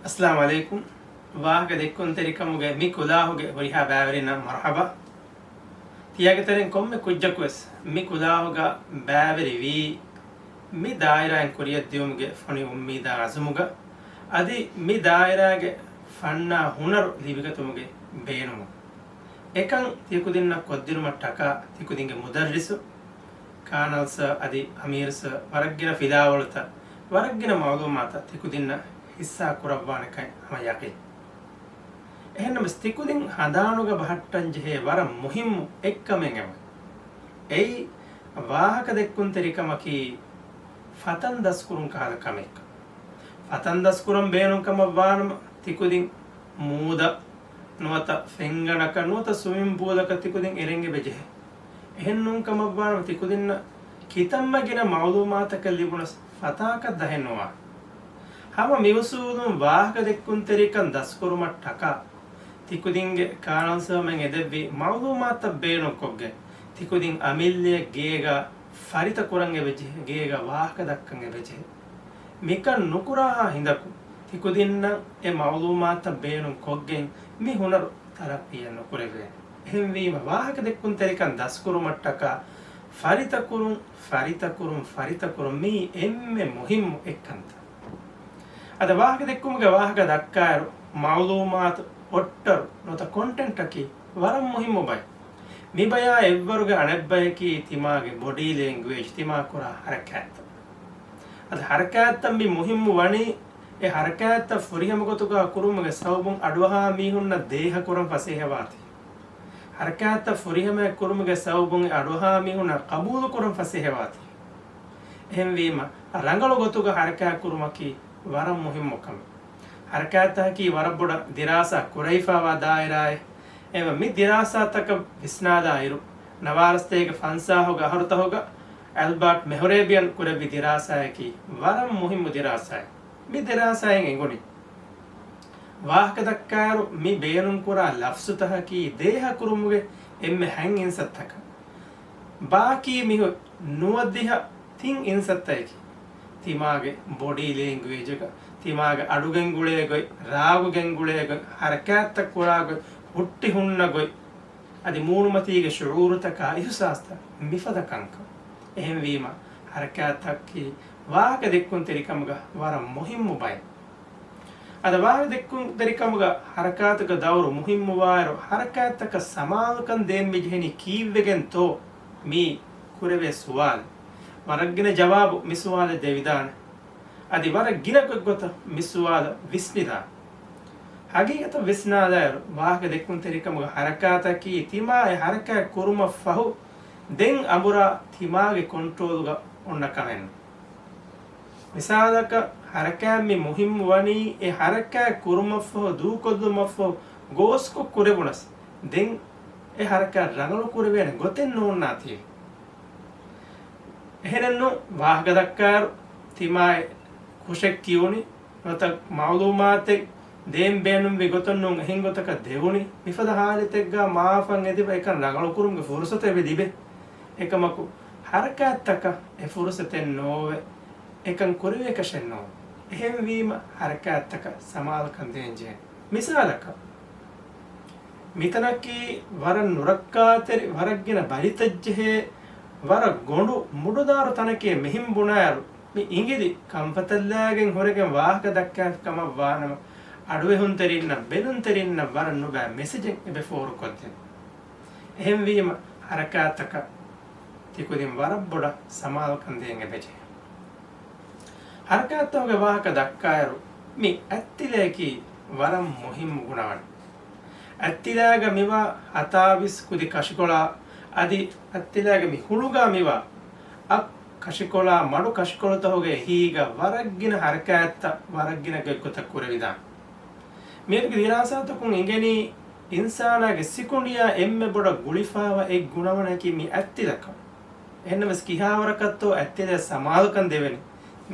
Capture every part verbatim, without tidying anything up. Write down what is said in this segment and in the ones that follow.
އައްސަލާމު ޢަލައިކުމް. ވާހަކަ ދެއްކުންތެރިކަމުގެ މި ކުލާހުގެ ހުރިހާ ބައިވެރިންނަށް މަރުޙަބާ. ތިޔާގެ ތެރެއިން ކޮންމެ ކުއްޖަކުވެސް މި ކުލާހުގަ ބައިވެރިވީ، މި ދާއިރާއިން ކުރިއަށްދިޔުމުގެ ފޮނި އުއްމީދާ ޢަޒުމުގަ، އަދި މި ދާއިރާގެ ފަންނާ ހުނަރު ލިބިގަތުމުގެ ބޭނުމުން. އެކަން ތިޔަކުދިންނަށް ކޮށްދިނުމަށްޓަކާ ތިކުދިންގެ މުދައްރިސު، ކާނަލް ސަރ އަދި އަމީރު ސަރ ވަރަށްގިނަ ފިލާވަޅުތައް، ވަރަށްގިނަ މަޢުލޫމާތަށް ތިކުދިންނަށް ހިއްސާ ކުރައްވާނެކަން ހަމަ ޔަޤީން. އެހެންނަމަވެސް ތިކުދިން ހަނދާނުގަ ބަހައްޓަންޖެހޭ ވަރަށް މުހިއްމު އެއްކަމެއް އެބަ. އެއީ، ވާހަކަދެއްކުންތެރިކަމަކީ ފަތަން ދަސްކުރުން ކަހަލަ ކަމެއްކަން. ފަތަން ދަސްކުރަން ބޭނުން ކަމަށް ވާނަމަ، ތިކުދިން މޫދަށް ނުވަތަ ފެންގަނޑަކަށް ނުވަތަ ސުވިމިން ޕޫލަކަށް ތިކުދިން އެރެން އެބަޖެހޭ. އެހެން ނޫން ކަމަށްވާނަމަ، ތިކުދިންނަށް ކިތަންމެ ގިނަ މަޢުލޫމާތަކެއް ލިބުނަސް ފަތާކަށް ދަހެއް ނުވާނެ. ހަމަ މިއުސޫލުން ވާހަކަދެއްކުންތެރިކަން ދަސްކުރުމަށްޓަކާ، ތިކުދިންގެ ކާނަލް ސަރ މެން އެދެއްވި މަޢުލޫމާތަށް ބޭނުންކޮށްގެން، ތިކުދިން އަމިއްލައަށް ގޭގަ ފަރިތަ ކުރަން އެބަޖެހޭ، ގޭގަ ވާހަކަ ދައްކަން އެބަޖެހޭ. މިކަން ނުކުރާހާ ހިނދަކު، ތިކުދިންނަށް އެ މަޢުލޫމާތަށް ބޭނުން ކޮށްގެން މި ހުނަރު ތަރައްޤީއެއް ނުކުރެވޭނެ. އެހެންވީމަ، ވާހަކަދެއްކުންތެރިކަން ދަސްކުރުމަށްޓަކާ ފަރިތަކުރުން، ފަރިތަކުރުން، ފަރިތަކުރުން މީ އެންމެ މުހިއްމު އެއްކަންތައް. އަދި ވާހަކަދެއްކުމުގެ ވާހަކަ ދައްކާއިރު، މަޢުލޫމާތު، އޮއްޓަރު ނުވަތަ ކޮންޓެންޓަކީ ވަރަށް މުހިއްމު ބައެއް. މިބަޔާ އެއްވަރުގެ އަނެއްބަޔަކީ ތިމާގެ ބޮޑީ ލެންގުއޭޖް، ތިމާ ކުރާ ހަރަކާތްތައް. އަދި ހަރަކާތްތައް މި މުހިއްމު ވަނީ، އެ ހަރަކާތްތައް ފުރިހަމަ ގޮތުގަ ކުރުމުގެ ސަބަބުން އަޑުއަހާ މީހުންނަށް ދޭހަ ކުރަން ފަސޭހަވާތީ. ހަރަކާތްތައް ފުރިހަމައެއް ކުރުމުގެ ސަބަބުން އެ އަޑުއަހާ މީހުންނަށް ޤަބޫލު ކުރަން ފަސޭހަވާތީ. އެހެންވީމަ، ރަނގަޅު ގޮތުގަ ހަރަކާތް ކުރުމަކީ ވަރަށް މުހިއްމު ކަމެއް. ހަރަކާތްތަކަކީ ވަރަށް ބޮޑަށް ދިރާސާ ކުރެވިފައިވާ ދާއިރާއެއް. އެހެންވެ، މި ދިރާސާތަކަށް ވިސްނާލާއިރު، ނަވާރަސަތޭކަ ފަންސާހުގެ އަހަރުތަކުގަ އެލްބާޓް މެހްރޭބިއަން ކުރެއްވި ދިރާސާއަކީ ވަރަށް މުހިއްމު ދިރާސާއެއް. މި ދިރާސާއިން އެނގުނީ، ވާހަކަ ދައްކާއިރު މި ބޭނުންކުރާ ލަފްޒުތަކަކީ ދޭހަ ކުރުމުގެ އެންމެ ހަތް އިންސައްތަކަށް. ބާކީ މިހުރި ނުވަދިހަ ތިން އިންސައްތައަކީ، ތިމާގެ ބޮޑީ ލެންގުއޭޖްގަ، ތިމާގެ އަޑުގެންގުޅޭ ގޮތް، ރާގު ގެންގުޅޭ ގޮތް، ހަރަކާތްތައް ކުރާ ގޮތް، ހުއްޓި ހުންނަ ގޮތް، އަދި މޫނުމަތީގެ ޝުޢޫރުތަކާ އިޙުސާސްތައް މިފަދަ ކަންކަން. އެހެންވީމަ، ހަރަކާތްތަކަކީ ވާހަކަ ދެއްކުންތެރިކަމުގަ ވަރަށް މުހިއްމު ބައެއް. އަދި ވާހަކަ ދެއްކުންތެރިކަމުގަ ހަރަކާތުގެ ދައުރު މުހިއްމުވާއިރު، ހަރަކާތްތަކަށް ސަމާލުކަން ދޭން މި ޖެހެނީ ކީއްވެގެންތޯ؟ މީ ކުރެވޭ ސުވާލެއް. ވަރަށް ގިނަ ޖަވާބު މި ސުވާލަށް ދެވިދާނެ. އަދި ވަރަށް ގިނަ ގޮތްގޮތަށް މި ސުވާލަށް ވިސްނިދާނެ. ހަގީގަތަށް ވިސްނާލާއިރު، ވާހަކަ ދެއްކުންތެރިކަމުގެ ހަރަކާތަކީ ތިމާ އެ ހަރަކާތް ކުރުމަށް ފަހު، ދެން އަނބުރާ ތިމާގެ ކޮންޓްރޯލުގަ އޮންނަ ކަމެއް. މިސާލަކަށް، ހަރަކާތް މި މުހިއްމު ވަނީ އެ ހަރަކާތް ކުރުމަށްފަހު، ދޫކޮށްލުމަށްފަހު، ގޯސްކޮށް ކުރެވުނަސް، ދެން އެ ހަރަކާތް ރަނގަޅު ކުރެވޭނެ ގޮތެއް ނޯންނާތީ. އެހެނެއްނު، ވާހަކަ ދައްކާއިރު، ތިމާއި ކުށެއް ކިޔުނީ، ނުވަތަ މަޢުލޫމާތެއް ދޭން ބޭނުންވި ގޮތުން ނޫން އެހެން ގޮތަކަށް ދެވުނީ، މިފަދަ ހާލަތެއްގަ މަޢާފަށް އެދިފަ އެކަން ރަނގަޅުކުރުމުގެ ފުރުޞަތު އެބަ ލިބޭ. އެކަމަކު، ހަރަކާތްތަކަށް އެ ފުރުޞަތެއް ނޯވެ، އެކަން ކުރެވޭކަށެއް ނޯވެ. އެހެންވީމަ، ހަރަކާތްތަކަށް ސަމާލުކަން ދޭންޖެހޭ. މިސާލަކަށް، މިތަނަކީ ވަރަށް ނުރައްކާތެރި، ވަރަށް ގިނަ ބަލިތައްޖެހޭ، ވަރަށް ގޮނޑު މުޑުދާރު ތަނެކޭ. މިހެން ބުނާއިރު، މި އިނގިލި ކަންފަތަށްލާގެން ހުރެގެން ވާހަކަ ދައްކާފި ކަމަށް ވާނަމަ، އަޑުއެހުންތެރިންނަށް، ބެލުންތެރިންނަށް ވަރަށް ނުބައި މެސެޖެއް އެބަ ފޯރުކޮށްދޭނެ. އެހެންވީމަ، ހަރަކާތްތަކަށް ތިކުދިން ވަރަށް ބޮޑަށް ސަމާލުކަން ދޭން އެބަޖެހޭ. ހަރަކާތްތަކުގެ ވާހަކަ ދައްކާއިރު، މި އަތްތިލައަކީ ވަރަށް މުހިއްމު ގުނަވަން. އަތްތިލާގަ މިވާ ހަތާވީސް ކުދި ކަށިކޮޅާ އަދި އަތްތިލާގެ މި ހުޅުގަ މިވާ އަށް ކަށިކޮޅާ މަޑު ކަށިކޮޅުތަކުގެ އެހީގަ ވަރަށް ގިނަ ހަރަކާތްތައް ވަރަށް ގިނަ ގޮތްގޮތަށް ކުރެވިދާނެ. މިއަދުގެ ދިރާސާތަކުން އެނގެނީ، އިންސާނާގެ ސިކުނޑިއާ އެންމެ ބޮޑަށް ގުޅިފައިވާ އެއް ގުނަވަނަކީ މި އަތްތިލަކަން. އެހެންނަމަވެސް ކިހާވަރަކަށްތޯ އަތްތިލަ ސަމާލުކަން ދެވެނީ؟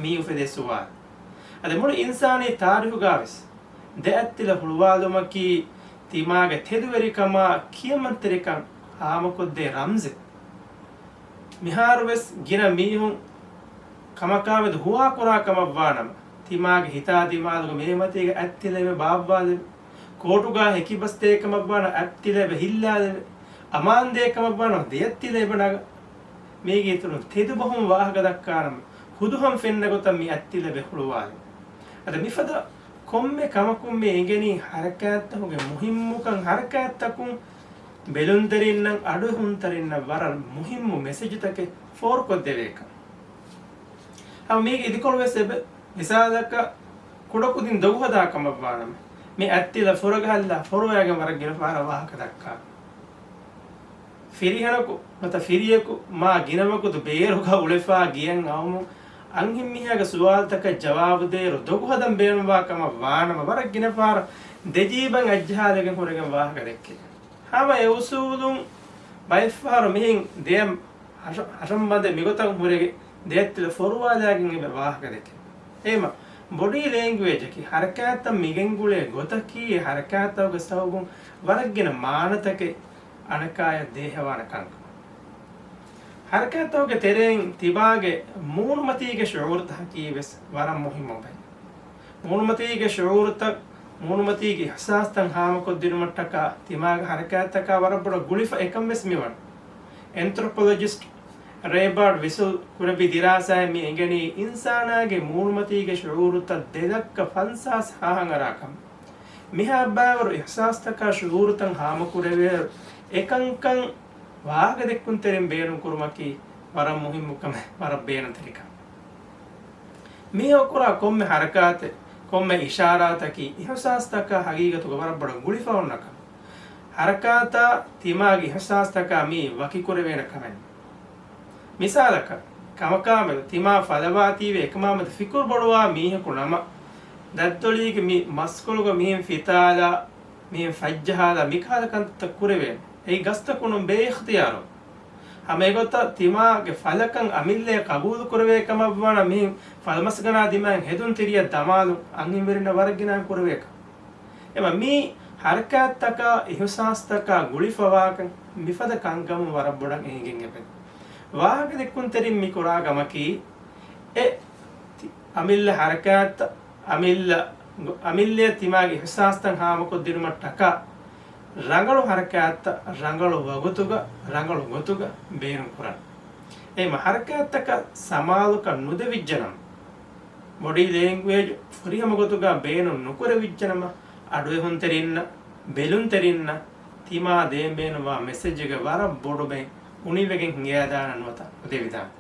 މީ އުފެދޭ ސުވާލު. އަދި މުޅި އިންސާނީ ތާރީހުގަވެސް ދެ އަތްތިލަ ހުޅުވާލުމަކީ ތިމާގެ ތެދުވެރިކަމާ ކިޔަމަންތެރިކަން ހާމަކޮށްދޭ ރަމްޒެއް. މިހާރުވެސް ގިނަ މީހުން ކަމަކާމެދު ހުވާކުރާ ކަމަށްވާނަމަ، ތިމާގެ ހިތާ ދިމާލުގަ މޭމަތީގަ އަތްތިލައިބެ ބާއްވާލެވެ. ކޯޓުގާ ހެކިބަސް ދޭކަމަށްވާނަ އަތްތިލައިބެ ހިއްލާލެވެ. އަމާން ދޭކަމަށްވާނަ ދެއަތްތިލައިބެ ނަގަ. މީގެ އިތުރުން ތެދުބަހުން ވާހަކަ ދައްކާނަމަ، ހުދުހަން ފެންނަ ގޮތަށް މި އަތްތިލައިބެ ހުޅުވާލެވެ. އަދި މިފަދަ ކޮންމެ ކަމަކުން މި އެނގެނީ ހަރަކާތްތަކުގެ މުހިއްމުކަން، ހަރަކާތްތަކުން ބެލުންތެރިންނަށް، އަޑުއެހުންތެރިންނަށް ވަރަށް މުހިއްމު މެސެޖުތަކެއް ފޯރުކޮށްދެވޭކަން. ހަމަ މީގެ އިދިކޮޅު ވެސް އެބަ މިސާލަކަށް ކުޑަކުދިން ދޮގުހަދާ ކަމަށްވާނަމަ، މި އަތްތިލަ ފުރަގަހައްލާ ފޮރުވައިގެން ވަރަށް ގިނަ ފަހަރަށް ވާހަކަ ދައްކާ. ފިރިހެނަކު ނުވަތަ ފިރިޔަކު މާ ގިނަ ވަގުތު ބޭރުގަ އުޅެފާ ގިޔަން އައުމުން އަންހެންމީހާގެ ސުވާލުތަކަށް ޖަވާބު ދޭއިރު ދޮގުހަދަން ބޭނުންވާ ކަމަށް ވާނަމަ، ވަރަށް ގިނަ ފަހަރަށް ދެ ޖީބަށް އަތްޖަހާލެގެން ހުރެގެން ވާހަކަ ދެއްކޭ. ހަމަ އެ އުސޫލުން ބައެއްފަހަރު މިހެން ދެއަތް ހަށަ-، ހަށަންބަނދެއް މިގޮތަށް ހުރެގެން ދެއަތްތިލަ ފޮރުވާލާގެން އެބަ ވާހަކަ ދެއްކޭ. އެހެމަ ބޮޑީ ލޭންގުއޭޖަކީ ހަރަކާތްތައް މިގެންގުޅޭ ގޮތަކީ، އެ ހަރަކާތްތަކުގެ ސަބަބުން ވަރަށް ގިނަ މާނަތަކެއް އަނެކާޔަށް ދޭހަވާނެ ކަންކަމަށް. ހަރަކާތްތަކުގެ ތެރެއިން ތިބާގެ މޫނުމަތީގެ ޝުޢޫރުތަކަކީ ވެސް ވަރަށް މުހިއްމު ބައެއް. މޫނުމަތީގެ ޝުޢޫރުތައް، މޫނުމަތީގެ އިޙްސާސްތައް ހާމަކޮށްދިނުމަށްޓަކާ ތިމާގެ ހަރަކާތްތަކާ ވަރަށް ބޮޑަށް ގުޅިފަ އެކަން ވެސް މިވަނީ. އެންތްރޮޕޮލޮޖިސްޓް ރޭބާޑް ވިސުލް ކުރެއްވި ދިރާސާއިން މި އެނގެނީ އިންސާނާގެ މޫނުމަތީގެ ޝުޢޫރުތައް ދެލައްކަ ފަންސާސް ހާހަށް އަރާ ކަމަށް. މިހާ ބައިވަރު އިޙްސާސްތަކާ ޝުޢޫރުތައް ހާމަކުރެވޭ އެކަންކަން ވާހަކަދެއްކުންތެރިން ބޭނުންކުރުމަކީ ވަރަށް މުހިއްމު ކަމެއް، ވަރަށް ބޭނުންތެރި ކަމެއް. މީހަކު ކުރާ ކޮންމެ ހަރަކާތެއް، ކޮންމެ އިޝާރާތަކީ އިޙުސާސްތަކާ ހަގީގަތުގަ ވަރަށް ބޮޑަށް ގުޅިފަ އޮންނަ ކަމެއް. ހަރަކާތާ ތިމާގެ އިޙުސާސްތަކާ މީ ވަކިކުރެވޭނެ ކަމެއް. މިސާލަކަށް، ކަމަކާމެދު ތިމާ ފަލަވާތީވެ އެކަމާމެދު ފިކުރު ބޮޑުވާ މީހަކު ނަމަ، ދަތްދޮޅީގެ މި މަސްކޮޅުގަ މިހެން ފިތާލާ، މިހެން ފައްޖަހާލާ މިކަހަލަ ކަންތައްތައް ކުރެވޭނެ. އެއީ ގަސްތަކުނު ބޭއިޚްތިޔާރު. ހަމައެގޮތަށް ތިމާގެ ފަލަކަން އަމިއްލައަށް ޤަބޫލު ކުރެވޭ ކަމަށްވާނަމަ، މިހެން ފަލަމަސްގަނާ ދިމާއިން ހެދުން ތިރިއަށް ދަމާލުން އަންހެންވެރިންނަށް ވަރަށް ގިނައިން ކުރެވޭކަން. އެމަ މީ ހަރަކާތްތަކާ އިހުސާސްތަކާ ގުޅިފަވާކަން މިފަދަ ކަންކަމުން ވަރަށް ބޮޑަށް އެނގިގެން އެބެ. ވާހަކަ ދެއްކުންތެރިން މި ކުރާ ކަމަކީ، އެ ތި-، އަމިއްލަ ހަރަކާތްތައް، އަމިއްލަ، އަމިއްލައަށް ތިމާގެ އިހުސާސްތައް ހާމަކޮށްދިނުމަށްޓަކާ، ރަނގަޅު ހަރަކާތްތައް ރަނގަޅު ވަގުތުގަ، ރަނގަޅު ގޮތުގަ ބޭނުންކުރަން. އެހެމަ ހަރަކާތްތަކަށް ސަމާލުކަން ނުދެވިއްޖެނަމަ، ބޮޑީ ލޭންގުއޭޖު ފުރިހަމަ ގޮތުގަ ބޭނުން ނުކުރެވިއްޖެނަމަ، އަޑުއެހުންތެރިންނަށް، ބެލުންތެރިންނަށް ތިމާ ދޭން ބޭނުންވާ މެސެޖްގެ ވަރަށް ބޮޑު ބައެއް އުނިވެގެން ހިނގައިދާނެ ނުވަތަ ނުދެވިދާނެ.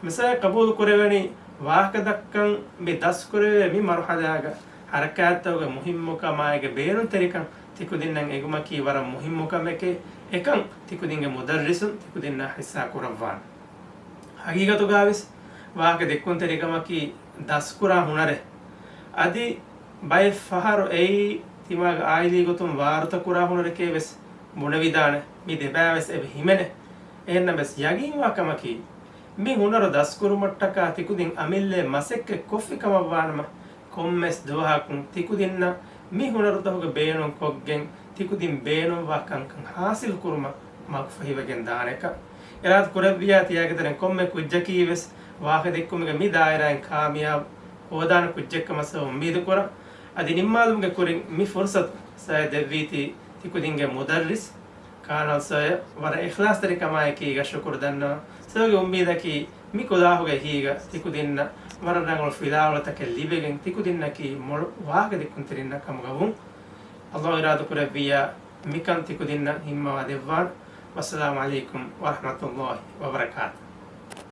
މިސާލަށް ޤަބޫލު ކުރެވެނީ ވާހަކަ ދައްކަން މި ދަސްކުރެވޭ މި މަރުޙަލާގަ ހަރަކާތްތަކުގެ މުހިއްމުކަމާއިގެ ބޭނުންތެރިކަން ތިކުދިންނަށް އެނގުމަކީ ވަރަށް މުހިއްމު ކަމެކޭ. އެކަން ތިކުދިންގެ މުދައްރިސުން ތިކުދިންނާ ޙިއްޞާ ކުރައްވާނެ. ހަގީގަތުގަވެސް ވާހަކަ ދެއްކުންތެރިކަމަކީ ދަސްކުރާ ހުނަރެއް. އަދި ބައެއް ފަހަރު އެއީ ތިމާގެ އާއިލީ ގޮތުން ވާރުތަކުރާ ހުނަރެކޭ ވެސް ބުނެވިދާނެ. މި ދެބައިވެސް އެބަ ހިމެނޭ. އެހެންނަމަވެސް ޔަގީންވާ ކަމަކީ، މި ހުނަރު ދަސްކުރުމަށްޓަކާ ތިކުދިން އަމިއްލައަށް މަސައްކަތް ކޮށްފި ކަމަށްވާނަމަ، ކޮންމެސް ދުވަހަކުން ތިކުދިންނަށް މި ހުނަރުތަކުގެ ބޭނުން ކޮށްގެން، ތިކުދިން ބޭނުންވާ ކަންކަން ހާސިލް ކުރުމަށް މަގުފަހިވެގެން ދާނެކަން އިރާދަ ކުރެއްވިއްޔާ، ތިޔާގެ ތެރެއިން ކޮންމެ ކުއްޖަކީ ވެސް ވާހަކަ ދެއްކުމުގެ މި ދާއިރާއިން ކާމިޔާބު ހޯދާނެ ކުއްޖެއްކަމަށް އުއްމީދު ކުރަން. އަދި ނިންމާލުމުގެ ކުރިން މި ފުރުސަތު ސައި ދެއްވީތީ ތިކުދިންގެ މުދައްރިސް ކާނަލް ސައި ވަރަށް އިޚްލާޞްތެރިކަމާއެކީގަ ޝުކުރު ދަންނަވަން. ސައިގެ އުއްމީދަކީ މި ކުލާހުގެ އެހީގަ ތިކުދިންނަށް ވަރަށް ރަނގަޅު ފިލާވަޅުތަކެއް ލިބެގެން ތިކުދިންނަކީ މޮޅު ވާހަކަ ދެއްކުންތެރިންނަށް ކަމުގަ ވުން. އައްލާހު އިރާދަ ކުރެއްވިއްޔާ މިކަން ތިކުދިންނަށް ހިންމަވާ ދެއްވާން. ވައްސަލާމު ޢަލައިކުމް ވަރަޙްމަތުﷲ ވަބަރަކާތުހު.